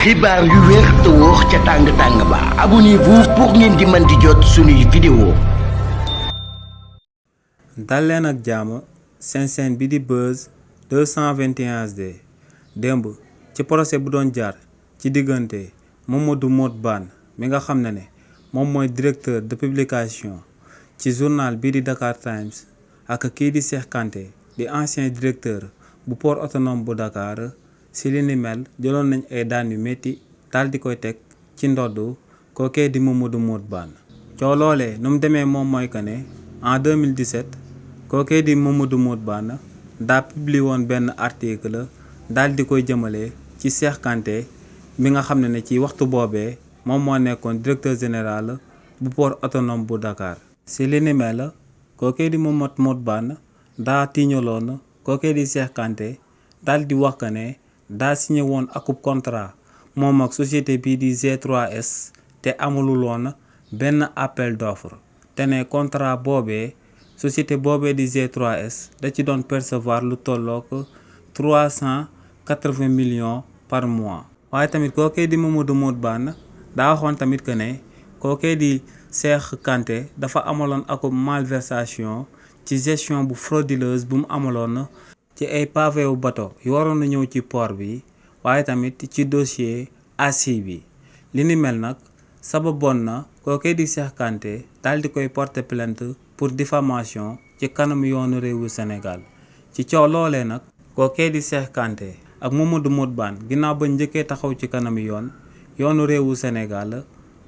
xibaar yu wér te wóor ca tàng-tàng ba abonnez-vous pour ngeen di mën di jot suñuy vidéo. dal leen ak jàmm seen chaîne bi di Buzz 221 HD démb ci procès bu doon jaar ci diggante Mamadou Modou Bane mi nga xam ne moom mooy directeur de publication ci journal bii di Dakar Times ak kii di Cheikh Kanté di ancien directeur bu port autonome bu Dakar. Si li ni mel jëloon nañ ay daan yu métti daal di koy teg ci ndoddu kookee di Mamadou Modou Bane coow loolee nu mu demee moom mooy que ne en 2017 kookee di Mamadou Modou Bane daa publié woon benn article daal di koy jëmale ci Cheikh Kanté mi nga xam ne ci waxtu boobee moom moo nekkoon directeur général bu port autonome bu Dakar. Si li ni mel kookee di Mamadou Modou Bane daa tiiñaloon kookee di Cheikh Kanté daal di wax que ne daa signé woon akub contrat moom ak société bii di G3S te amulul woon benn appel d'offre te ne contrat boobee société boobee di G3S da ci doon percevoir lu tollook 380 millions par mois. waaye tamit kookee di Mamadou Modou Bane daa waxoon tamit que ne kookee di Cheikh Kanté dafa amaloon akub malversation ci gestion bu frauduleuse bu mu amaloon ci ay pavé wu bateau yu waroon na ñëw ci port bi waaye tamit ci dossier ACI bi li ni mel nag sababoon na kookee di Cheikh Kanté daal di koy porter plainte pour diffamation ci kanam yoonu réewu Sénégal ci coow loolee nag kookee di Cheikh Kanté ak Mamadou Modou Bane ginnaaw ba njëkkee taxaw ci kanam yoonu réewu Sénégal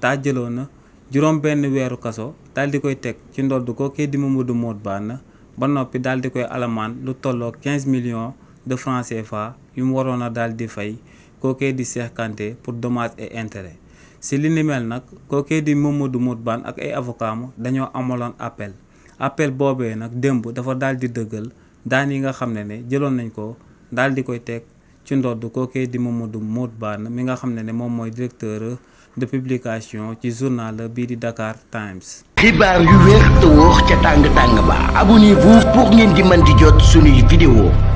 daa jëloon juróom benn weeru kaso daal di koy teg ci ndodd kookee di Mamadou Modou Bane ba noppi daal di koy alamaan lu tolloo 15 millions de francs CFA yu mu waroon a daal di fay kookee di Cheikh Kanté pour dommages et intérêts. si li ni mel nag kookee di Mamadou Modou Bane ak ay avocat dañoo amaloon appel boobee nag démb dafa daal di dëggal daan yi nga xam ne jëloon nañ ko daal di koy teg ci ndodd kookee di Mamadou Modou Bane mi nga xam ne moom mooy directeur de publication ci journal bii di Dakar Times. xibaar yu wér te wóor ca tàng-tàng ba abonnez-vous pour ngeen di mën di jot suñuy vidéo.